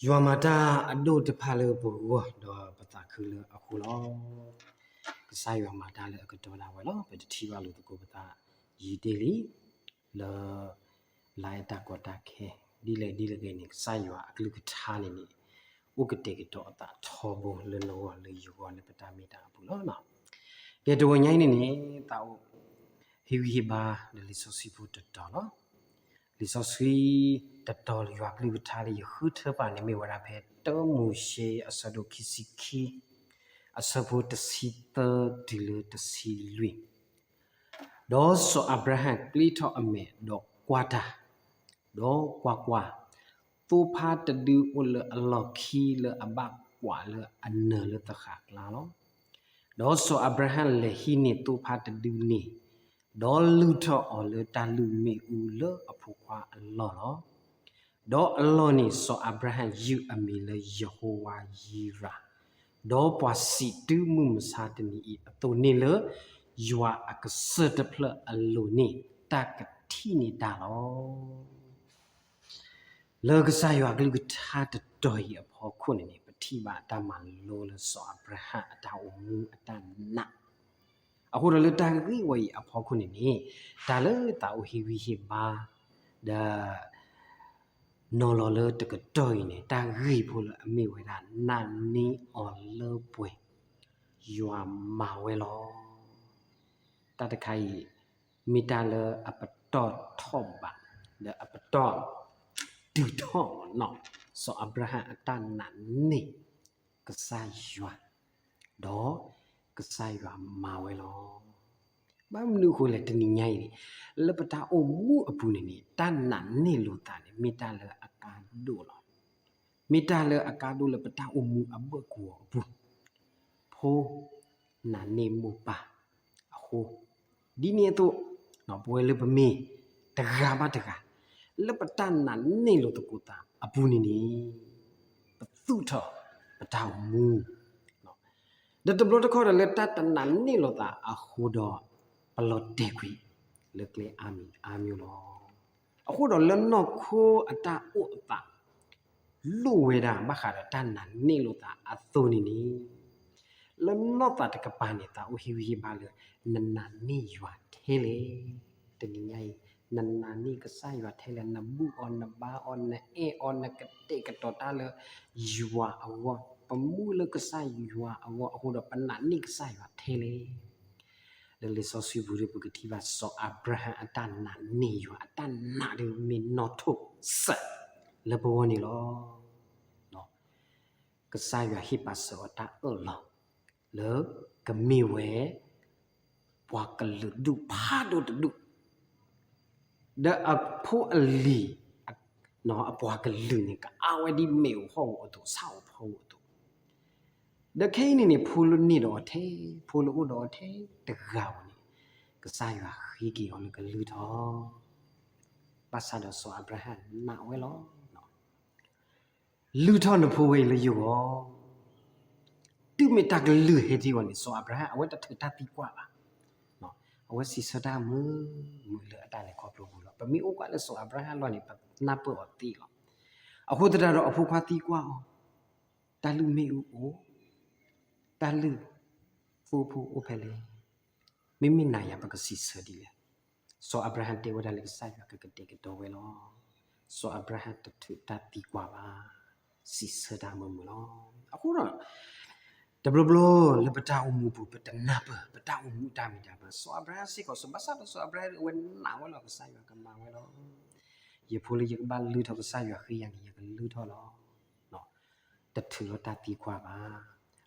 ယွၤမၤတၢ်အဒိၣ်တဖၣ်လၢပဂီၢ်ဒီးပသးခုလၢအဃိလီၤ. ကစၢ်ယွၤမၤတၢ်လၢအကတီၢ်ဒၣ်ဝဲလီၤ. ပတထံၣ်ဘၣ်လိာ်သကိးပသးယံာ်တ့ၢ်လံ, လၢ လၢတၢ်ကီတၢ်ခဲ ဒ်လဲၣ်ဒ်လဲၣ်ဂ့ၤန့ၣ် ကစၢ်ယွၤအကလုၢ်ကထါန့ၣ်န့ၣ် အိၣ်ကတဲာ်ကတီၤအသးထီဘိလၢနဂီၢ်လၢယဂီၢ်လၢပတၢ်မ့ၢ်တၢ်အပူၤလီၤ. ကဲ တဝဲညါအံၤန့ၣ်န့ၣ် သးအိၣ် ဟ့ၣ်ဂံၢ်ဟ့ၣ်ဘါ လၢလံာ်စီဆှံဖိတတီၤလီၤ. လံာ်စီဆှံတတီၤလၢယဃုထၢပာ်န့ၣ်မ့ၢ်ဝဲဒၣ်ဖဲ တၢမိၤၡ့အဆၢဒိၣ်ခံဆံခံ အဆၢဖိတဆံသၢတုၤလၢတဆံလွံၢ်. ဒီးစီၤအၤဘြၤဟၣ်ကျ့ထီၣ်အမဲာ်ဒီးကွၢ်တၢ်, ဒီးကွၢ်ကွၢ်, သိဖါတဒုအိၣ်လၢအလီၢ်ခံလၢအဘၣ်ကွၢ်လၢအနၢၤလၢသဃာ်ကျါလီၤ. ဒီးစီၤအၤဘြၤဟၣ်လဲၤဟံးန့ၢ်သိဖါတဒုန့ၣ်, ဒီးလုၢ်ထီၣ်အီၤလၢတၢ်လုၢ်မ့ၣ်အူလၢအဖိခွါအလီၢ်လီၤ. ဒီးအလီၢ်န့ၣ် စီၤအၤဘြၤဟၣ်ယုၢ်အမံၤလၢယဟိဝၤယံၤရၤ, ဒီးပှၤစံးတုၤမုၢ်မဆါတနံၤအံၤအသိးန့ၣ်လၢ ယွၤအကစၢၢ်တဖျၢၣ်အလိၤန့ၣ် တၢ်ကထံၣ်န့ၢ်တၢ်လီၤ. လၢကစၢ်ယွၤအကလုၢ်ကထါတတီၤအံၤအဖီခိၣ်န့ၣ်န့ၣ် ပထံၣ်ဘၣ်တၢ်မၤလိလၢစီၤအၤဘြၤဟၣ်အတၢ်အိၣ်မူအတၢ်နာ်, အဃိဒီးလၢတၢ်ဂ့ၢ်ဝဲအံၤအဖီခိၣ်န့ၣ်န့ၣ် တၢ်လၢသးအိၣ်ဟ့ၣ်ဂံၢ်ဟ့ၣ်ဘါ ဒီး နီၤလီၤလၢတကတီၢ်အံၤန့ၣ် တၢ်ဂ့ၢ်ဖိလၢအမ့ၢ်ဝဲဒၣ် နာ်န့ၢ်အီၤလၢပှဲၤ ယွၤမၤဝဲလီၤ. တၢ်တခါအံၤ မ့ၢ်တၢ်လၢအပတီၢ်ထီၣ်ဘး ဒီးအပတီၢ်တုၤထီၣ်နီၤ စီၤအၤဘြၤဟၣ်အတၢ်နာ်န့ၢ်ကစၢ်ယွၤ ဒီးကစၢ်ယွၤမၤဝဲလီၤ. ဘၣ်မနုၤအဃိလဲၣ် တနံၤညါအံၤန့ၣ် လၢပတၢ်အိၣ်မူအပူၤန့ၣ်န့ၣ် တၢ်နာ်န့ၢ်လိာ်သးန့ၣ် မ့ၢ်တၢ်လၢအကါဒိၣ်လီၤ. မ့ၢ်တၢ်လၢအကါဒိၣ်လၢပတၢ်အိၣ်မူအဘၢၣ်ကဝီၤအပူၤ ဖိ နာ်န့ၢ်မိၢ်ပၢ်အဃိ, ဒ်န့ၣ်အသိး ပဝဲလၢပမ့ၢ်တဂၤဘၣ်တဂၤ လၢပတၢ်နာ်န့ၢ်လိာ်သကိးသးအပူၤန့ၣ်န့ၣ် ပသူၣ်ထီၣ်ပတၢ်အိၣ်မူ ဒီးတဘျီတခီဒီးလၢတၢ်တနာ်န့ၢ်လိာ်သးအဃိဒီး ပလီၤတဲာ်ကွံာ်လၢကျဲအါမံၤအါမံၤလီၤ. အဃိဒီးလၢနီၢ်ခိအတၢ်အိၣ်အသး လိၣ်ဝဲဒၣ်ဘၣ်ဃးဒီးတၢ်နာ်န့ၢ်လိာ်သးအသိးန့ၣ်န့ၣ် လၢနီၢ်သးတကပၤန့ၣ် သးအိၣ်ဟ့ၣ်ဂံၢ်ဟ့ၣ်ဘါလၢ နနာ်န့ၢ်ယွၤထဲလဲၣ်. တနံၤညါအံၤ နနာ်န့ၢ်ကစၢ်ယွၤထဲလဲၣ်, နဘူၣ်အီၤ နဘါအီၤ နအဲၣ်အီၤ နကတဲာ်ကတီၤတၢ်လၢယွၤအဂီၢ်, ပမူလၢကစၢ်ယွၤအဂီၢ်အဃိဒီး ပနာ်န့ၢ်ကစၢ်ယွၤထဲလဲၣ်. လၢလံာ်စီဆှံပူၤဒီး ပကထံၣ်ဘၣ်စီၤအၤဘြၤဟၣ်အတၢ်နာ်န့ၢ်ယွၤ အတၢ်နာ်ဒီးမ့ၢ်နီၣ်ထိၣ်စဲးလၢပဂီၢ်န့ၣ်လီၤ. ကစၢ်ယွၤဟ့ၣ်ပာ်စၢၤအီၤတၢ်အၢၣ်လီၤ လၢကမ့ၢ်ဝဲ ပှၤကလုာ်ဒူၣ်ဖးဒိၣ်တဒူၣ်, ဒီးအဖိအလံၤ အပှၤကလုာ်န့ၣ် ကအါဝဲဒ်မ့ၣ်အူဟီၣ်ကဝီၤအသိး ဆၣ်ဧိၤဖီဧိၤအသိး, ဒီးခဲအံၤန့ၣ်န့ၣ် ဖိလၢန့ၢ်ဒီးအီၤထဲ, ဖိလၢအိၣ်ဒီးအီၤထဲတဂၤဧိၤန့ၣ် ကစၢ်ယွၤဃ့က့ၤအီၤလၢကလုၢ်ထီၣ်, ဘၣ်ဆၣ်ဒီးစီၤအၤဘြၤဟၣ်နာ်ဝဲလီၤ. လုၢ်ထီၣ်နဖိဝဲအံၤလၢယဂီၢ်, တုၤမ့ၢ်တၢ်ကလုၢ်ဟဲထံအီၤန့ၣ် စီၤအၤဘြၤဟၣ် အဝဲတထုးတၢ်သံကွၢ်ဘၣ်, အဝဲစံးဆၢတၢ်မုာ်မုာ်လၢအတၢ်လဲၤခီဖျိပူၤလီၤ. ပမ့ၢ်အိၣ်ကွၢ်လၢစီၤအၤဘြၤဟၣ်လီၢ်န့ၣ် ပနၢ်ပၢၢ်အီၤသ့လီၤ. အဃိသတးဒီးအဖိခွါသံကွၢ်အီၤ, တၢ်လုၢ်မ့ၣ်အူအိၣ်, တၢ်လုၢ်သိဖိအိၣ်ဖဲလဲၣ်. မ့မ့ၢ်နၤယၤပကစံးဆၢဒ်လဲၣ်. စီၤအၤဘြၤဟၣ်တဲဝဲဒၣ်လၢကစၢ်ယွၤကကတဲာ်ကတီၤဝဲလီၤ. စီၤအၤဘြၤဟၣ်တထုးတၢ်သံကွၢ်ဘၣ်, စံးဆၢတၢ်မုာ်မုာ်လီၤ. အဃိဒီး တဘျီဘျီလၢပတၢ်အိၣ်မူပူၤ ပတနၢ်ပၢၢ် ပတၢ်အိၣ်မူတၢ်မ့ၢ်တၢ်တီ, စီၤအၤဘြၤဟၣ်စ့ၢ်ကီး ဘၣ်ဆၣ်ဒီးစီၤအၤဘြၤဟၣ်အဝဲနာ်ဝဲလီၤ ကစၢ်ယွၤကမၤဝဲလီၤ. ယဖိလၢယကဘၣ်လုၢ်ထီၣ်ကစၢ်ယွၤဃ့ယၤန့ၣ် ယကလုၢ်ထီၣ်လီၤ. တထုးလီၤတၢ်သံကွၢ်ဘၣ်.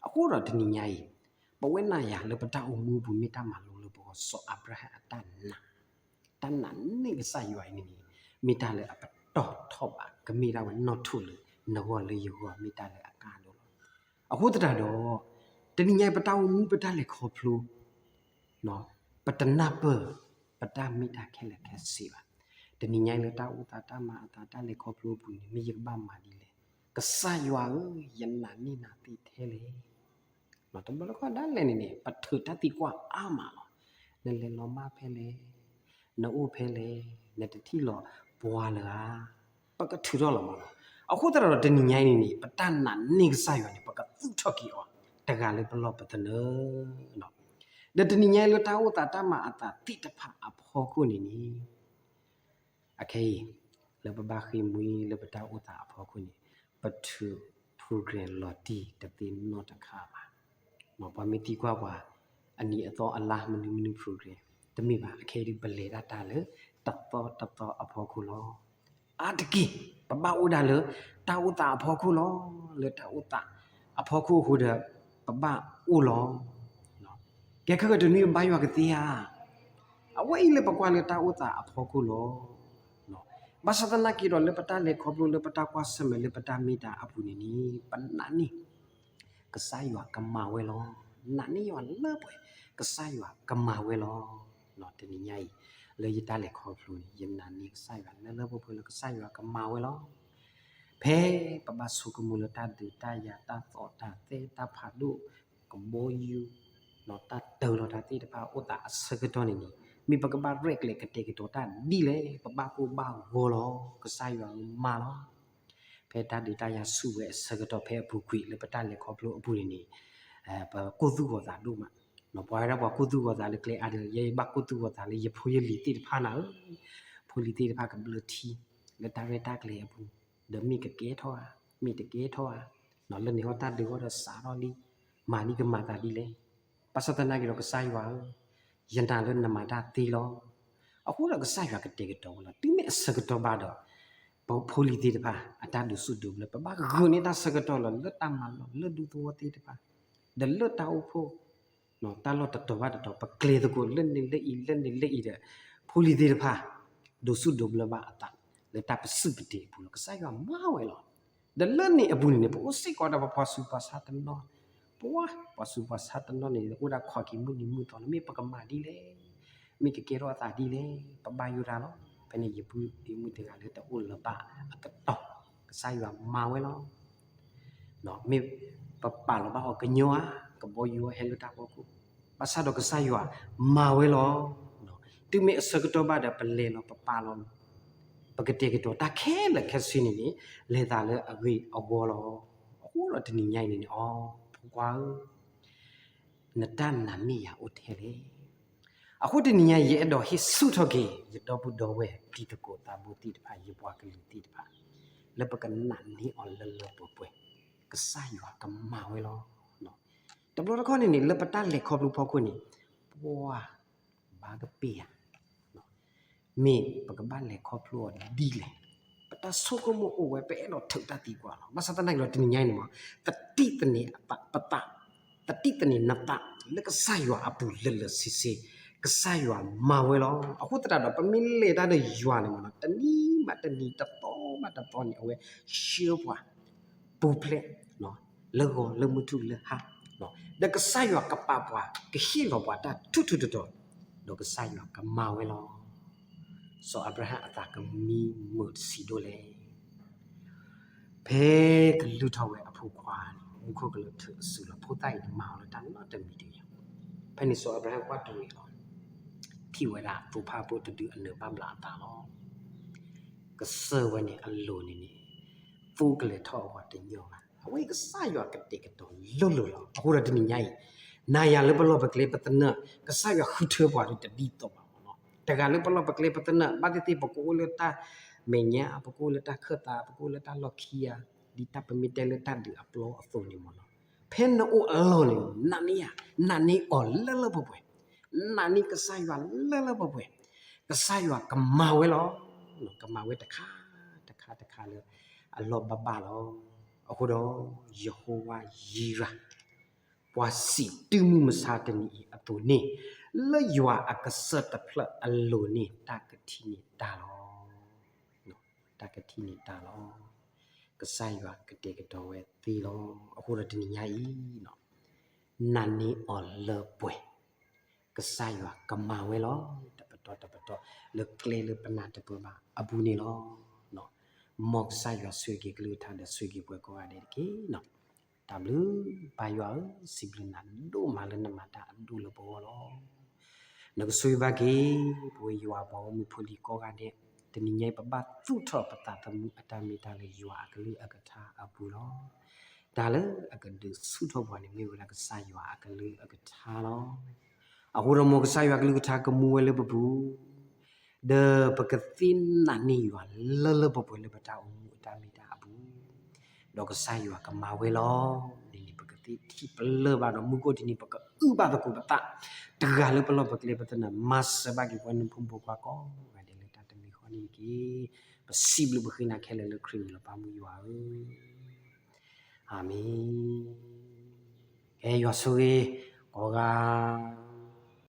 အဃိဒီးတနံၤညါအံၤ ပဝဲနၤယၤလၢပတၢ်အိၣ်မူပူၤမ့ၢ်တၢ်မၤလိလၢပဂီၢ် စီၤအၤဘြၤဟၣ်အတၢ်နာ်, တၢ်နာ်န့ၢ်ကစၢ်ယွၤအံၤန့ၣ်န့ၣ် မ့ၢ်တၢ်လၢအပတီၢ်ထီၣ်ဘး ကမ့ၢ်ဒၣ်ဝဲနီၣ်ထိၣ်လၢနဂီၢ်လၢယဂီၢ် မ့ၢ်တၢ်လၢအကါဒိၣ်လီၤ. အဃိသတးဒီး တနံၤညါအံၤပတၢ်အိၣ်မူပတၢ်လဲၤခီဖျိ ပတနၢ်ပၢၢ် ပတၢ်မ့ၢ်တၢ်ခဲလၢာ်ခဲဆ့ဘၣ်. တနံၤညါအံၤလၢတၢ်အိၣ်သးတၢ်မၤအသးတၢ်လဲၤခီဖျိအပူၤန့ၣ် မ့ၢ်ယကဘၣ်မၤဒ်လဲၣ်. ကစၢ်ယွၤဧၢ, ယနာ်န့ၢ်နၤသ့ထဲလဲၣ်. တဘျီတခီၣ်ဒၣ်လဲာ်န့ၣ်န့ၣ် ပထုးတၢ်သံကွၢ်အါမးလီၤ. နလဲၤလီၤမၢ်ဖဲလဲၣ်, နအိၣ်ဖဲလဲၣ်, နတထံၣ်လီၤပှၤလၢၤဧါ. ပကထုးထီၣ်လီၤမးလီၤ. အဃိသတးဒီးတနံၤညါအံၤန့ၣ်န့ၣ် ပတၢ်နာ်န့ၢ်ကစၢ်ယွၤန့ၣ် ပကသူၣ်ထီၣ်က့ၤအီၤ တဂၤလၢပလီၢ်ပသနၢၣ်လီၤ. ဒီးတနံၤညါအံၤလၢတၢ်အိၣ်သးတၢ်မၤအသးသ့ၣ်တဖၣ်အဖီခိၣ်န့ၣ်န့ၣ် အခဲအံၤ လၢပဘၣ်ဃ့ၢ်မှံလၢပတၢ်အိၣ်သးအဖီခိၣ်န့ၣ် ပထုး program လီၤတံၢ်တသ့နီတခါဘၣ်. ပှၤမ့ၢ်သံကွၢ်ပှၤ အနံၤအသီအလါမနုၤမနုၤ program တမ့ၢ်ဘၣ်. အခဲအံၤဒုးပလဲၤဒၣ်တၢ်လၢတသီတသီအဖီခိၣ်လီၤ. အါတက့ၢ် ပဘၣ်အိၣ်ဒၣ်လၢတၢ်အိၣ်သးအဖီခိၣ်လီၤ. လၢတၢ်အိၣ်သးအဖီခိၣ်အဃိဒီး ပဘၣ်အိၣ်လီၤ. ကဲခဲကတနွံဘါယွၤကသ့ဧါ. အဝဲအံၤလၢပကွၢ်လၢတၢ်အိၣ်သးအဖီခိၣ်လီၤ. ဘၣ်ဆၣ်သနာ်က့ဒီး လၢပတၢ်လဲၤခီဖျိ လၢပတၢ်ကွၢ်ဆၢၣ်မဲာ် လၢပတၢ်မ့ၢ်တၢ်အပူၤန့ၣ်န့ၣ် ပနာ်န့ၢ် ကစၢ်ယွၤကမၤဝဲလီၤ. နာ်န့ၢ်ယွၤလၢပှဲၤ ကစၢ်ယွၤကမၤဝဲလီၤ. တနံၤညါအံၤ လၢယတၢ်လဲၤခီဖျိန့ၣ် ယနာ်န့ၢ်ကစၢ်ယွၤလၢလၢပှဲၤပှဲၤလၢကစၢ်ယွၤကမၤဝဲလီၤ. ဖဲပဘၣ်ဆိကမိၣ်လၢတၢ်ဒုးတၢ်ယၤ တၢ်သီၣ်တၢ်သဲ တၢ်ဖးဒိၣ် ကဘီယူၤ တၢ်တၢၤလီၤတၢ်သ့ၣ်တဖၣ်အိၣ်သးအဆၢကတီၢ်န့ၣ်န့ၣ် မ့ၢ်ပကဘၣ်ရဲၣ်ကျဲၤကတဲာ်ကတီၤတၢ်ဒ်လဲၣ် ပဘၣ်ကိၢ်ဘၣ်ဂီၤလီၤ ကစၢ်ယွၤမၤလီၤ. ဖဲတၢ်ဒုးတၢ်ယၤဆူၣ်ဝဲအဆၢကတီၢ် ဖဲအပူၤကွံာ်လၢပတၢ်လဲၤခီဖျိအပူၤန့ၣ်န့ၣ် ပကိၢ်သူၣ်ဂီၤသးဒိၣ်မး. ပှၤဝဲဒၣ်ပှၤကိၢ်သူၣ်ဂီၤသးလၢကျဲအါဒၣ် ယဲယဘၣ်ကိၢ်သူၣ်ဂီၤသးလၢယဖိယလံၤသ့ၣ်တဖၣ်နၤဧၢ, ဖိလံၤသ့ၣ်တဖၣ်ကဘျၢထံ လၢတၢ်ရဲၣ်တၢ်ကျဲၤအပူၤ, ဒီးမ့ၢ်ကကဲထီၣ်ဧါ, မ့ၢ်တကဲထီၣ်ဧါ, လၢန့ၣ်ဟီတၢ်ဒုးဂီၢ်ဒီးစးထီၣ်လံ, မၤဒ်ကမၤသးဒ်လဲၣ်. ဘၣ်ဆၣ်သနာ်က့ဒီးကစၢ်ယွၤဧၢ, ယနာ်လၢနမၤတၢ်သ့လီၤ. အဃိဒီးကစၢ်ယွၤကတဲာ်ကတီၤဝဲလီၤ. တုၤမ့ၢ်အဆၢကတီၢ်ဘၣ်ဒီး ပဖိလံၤသ့ၣ်တဖၣ် အတၢ်ဒုးဆူၣ်ဒိးဘျၢ ပဘၣ်ဂုာ်န့ၢ်တၢ်ဆၢကတီၢ်လီၤ လၢတၢ်မၤလီၢ်လၢဒူသဝီသ့ၣ်တဖၣ်, ဒီးလၢတၢ်အိၣ်ဖှိၣ် တၢ်လီၢ်တတီၤဘၣ်တတီၤ ပကျဲၤသကိးလၢန့ၣ်လၢအံၤ လၢန့ၣ်လၢအံၤဒီး ဖိလံၤသ့ၣ်တဖၣ် ဒုးဆူၣ်ဒိးဘျၢဘၣ်အသး လၢတၢ်ပစုၣ်ပတ့ၤအပူၤလီၤ. ကစၢ်ယွၤမၤဝဲလီၤ. ဒီးလၢန့ၣ်အပူၤန့ၣ်န့ၣ် ပအိၣ်စ့ၢ်ကီးဒီးပပှၤဆူးပှၤဆါတနီၤ, ပှၤ ပှၤဆူးပှၤဆါတနီၤန့ၣ် အိၣ်ဒၣ်ခီၣ်က့ၤမုၢ်နံၤမုၢ်သီလီၤ. မ့ၢ်ပကမၤဒ်လဲၣ်, မ့ၢ်ကကဲထီၣ်အသးဒ်လဲၣ်, ပဘၣ်ယိၣ်တၢ်လီၤ. ဖဲန့ၣ်ယပုၢ်ယမုၢ်တဂၤလၢတအိၣ်လၢၤဘၣ်အကတီၢ် ကစၢ်ယွၤမၤဝဲလီၤ. မ့ၢ်ပပာ်လီၤဘၣ်အီၤကညီဧါ, ကဘီယူၤအီၤဟဲလၢတၢ်ဖီခိၣ်, ဘၣ်ဆၣ်ဒီးကစၢ်ယွၤမၤဝဲလီၤ. တုၤမ့ၢ်အဆၢကတီၢ်ဘၣ်ဒီး ပလဲၤလီၤပပာ်လီၤ, ပကတဲာ်ကတီၤတၢ်ခဲလၢာ်ခဲဆ့န့ၣ်န့ၣ် လဲၤသးလၢအဂ့ၤအဝါလီၤ. အဃိဒီးတနံၤညါအံၤန့ၣ်န့ၣ် အိ ဖိခွါဧၢ, နတၢ်နာ်န့ၢ်ယၤအိၣ်ထဲလဲၣ်. အဃိတနံၤညါအံၤ ယအဲၣ်ဒိးဟ့ၣ်ဆူၣ်ထီၣ်က့ၤ ယဒီပုၢ်ဒီဝဲၢ်တံၤသကိးသးဘိသ့ၣ်တဖၣ် ယပှၤကလုာ်သ့ၣ်တဖၣ် လၢပကနာ်န့ၢ်အီၤလၢလၢပှဲၤပှဲၤ, ကစၢ်ယွၤကမၤဝဲလီၤ. တဘျီတခီၣ်န့ၣ်န့ၣ် လၢပတၢ်လဲၤခီဖျိဖီခိၣ်န့ၣ် ပှၤ ဘၣ်ကပ့ၢ်ဧါ မ့ၢ်ပကဘၣ်လဲၤခီဖျိအီၤဒ်လဲၣ်. ပတၢ်ဆိကမိၣ်အိၣ်ဝဲ ပအဲၣ်ဒိးထုးတၢ်သံကွၢ်လီၤ. ဘၣ်ဆၣ်သနာ်က့ဒီးတနံၤညါအံၤန့ၣ်မ့ၢ် သတိသန့ၤပသး, သတိသန့ၤနသး လၢကစၢ်ယွၤအပူၤလၢလၢဆ့ဆ့, ကစၢ်ယွၤမၤဝဲလီၤ. အဃိသတးဒီး ပမ့ၢ်လဲၤတၢ်ဒီးယွၤန့ၣ်မ့ၢ် တနံၤဘၣ်တနံၤ တသီဘၣ်တသီန့ၣ် အဝဲဆှၢပှၤ ပူၤဖျဲး လၢဂီၤလၢမုၢ်ထူၣ်လၢဟါ, ဒီးကစၢ်ယွၤကပာ်ပှၤ ကဟ့ၣ်လီၤပှၤတၢ်ထူထူတီတီ, ဒီးကစၢ်ယွၤကမၤဝဲလီၤ. စီၤအၤဘြၤဟၣ်အသးကမံမုာ်တဆံးဒိၣ်လဲၣ်. ဖဲကလုၢ်ထီၣ်ဝဲအဖိခွါန့ၣ် မူခိၣ်ကလၢၢ်ထုးအစုလီၤ. ဖိသၣ်အံၤတမၤအီၤလၢတၢ်နီတမံၤတဂ့ၤ. ဖဲန့ၣ်စီၤအၤဘြၤဟၣ်ကွၢ်တရံးလီၤ. ထံၣ်ဝဲဒၣ်သိဖါဖိတဒုအနၢၤဘၣ်ဘျးအသးလီၤ. ကစၢၢ်ဝဲန့ၣ်အလိၤန့ၣ်န့ၣ် သိကလဲၤထီၣ်အဂီၢ်တညီဘၣ်. အဝဲကစၢ်ယွၤကတဲာ်ကတီၤလိၤလိၤလီၤ. အဃိဒီးတနံၤညါအံၤ နၤယၤလၢပလီၢ်ပကျဲပသနၢၣ် ကစၢ်ယွၤဃုထၢပှၤဒ်တဒ်သိးဘၣ်မ့ၢ်နီၤ. တဂၤလၢပလီၢ်ပကျဲပသနၢၣ် ဘၣ်သ့ၣ်သ့ၣ် ပကအိၣ်လၢတၢ်မဲာ်ညါ, ပကအိၣ်လၢတၢ်ခၢၣ်သး, ပကအိၣ်လၢတၢ်လီၢ်ခံဧါ, ဒ်တၢ်ပမ့ၢ်တဲလၢတၢ်ဒုးအပျီအသိးန့ၣ်မ့ၢ်နီၤ. ဖဲနအိၣ်အလီၢ်န့ၣ် နာ်န့ၢ်ယၤ, နာ်န့ၢ်အီၤလၢလၢပှဲၤပှဲၤ, နာ်န့ၢ်ကစၢ်ယွၤလၢလၢပှဲၤပှဲၤ, ကစၢ်ယွၤကမၤဝဲလီၤ. ကမၤဝဲတခါတခါတခါလၢအလီၢ်ဘၣ်ဘၣ်လီၤ. အဃိဒီး ယဟိဝၤယံရၤ ပှၤစံးတုၤမုၢ်မဆါတနံၤအံၤအသိးန့ၣ်, လၢယွၤအကစၢၢ်တဖျၢၣ်အလိၤန့ၣ် တၢ်ကထံၣ်န့ၢ်တၢ်လီၤ. တၢ်ကထံၣ်န့ၢ်တၢ်လီၤ. ကစၢ်ယွၤကတဲာ်ကတီၤဝဲသ့လီၤ. အဃိဒီးတနံၤညါအံၤ နာ်န့ၢ်အီၤလၢပှဲၤ, ကစၢ်ယွၤကမၤဝဲလီၤ. တပတီၢ်တပတီၢ် လၢကျဲလၢပနၢ်တပၢၢ်ဘၣ်အပူၤန့ၣ်လီၤ. မ်ကစၢ်ယွၤဆိၣ်ဂ့ၤက့ၤကလုၢ်ကထါဒီးဆိၣ်ဂ့ၤက့ၤပှၤကိးဂၤဒဲးတက့ၢ်. တၢ်ဘျုး ပၢ်ယွၤဧၢ, စံးဘျုးနၤဒိၣ်မးလၢနမၤတၢ်အဒိၣ်လၢပဂီၢ်လီၤ. နကဆိၣ်ဂ့ၤဘၣ်က့ၤ ပဝဲယွၤပှၤဂီၢ်မုၢ်ဖိလံၤကိးဂၤဒဲး တနံၤညါအံၤ ပဘၣ်သူၣ်ထီၣ်ပသးသမူအတၢ်မ့ၢ်တၢ်လၢယွၤအကလုၢ်အကထါအပူၤလီၤ. တၢ်လၢအကဒုးဆူၣ်ထီၣ်ပှၤန့ၣ် မ့ၢ်ဝဲဒၣ်ကစၢ်ယွၤအကလုၢ်အကထါလီၤ. အဃိဒီးမ်ကစၢ်ယွၤအကလုၢ်ကထါကမူဝဲလၢပပူၤ, ဒီးပကသ့နာ်န့ၢ်ယွၤလၢလၢပှဲၤပှဲၤလၢပတၢ်အိၣ်မူအတၢ်မ့ၢ်တၢ်အပူၤ, ဒီးကစၢ်ယွၤကမၤဝဲလီၤ. ဒ်န့ၣ် ပကသ့ထံၣ်ပလၢၢ်ဘၣ်ဒီး မုၢ်ဂီၢ်တနံၤ ပကအုၣ်ဘၣ်သကိးပသး တဂၤလၢပလီၢ်ပကျဲ ပသနၢၣ် မၤစၢၤဘၣ်က့ၤပှၤနၢ်ဖိမုၣ်ဖိခွါကိးဂၤဒဲး လၢတၢ်တမံၤဃီန့ၣ်တက့ၢ်. ပစံးဘျုးပဃ့နၤခဲလၢာ်လၢခရံာ်မံၤလီၤ ပၢ်မုၢ်ယွၤဧၢ, အၤမ့ၣ်. ကဲ ယွၤဆိၣ်ဂ့ၤကိးဂၤ.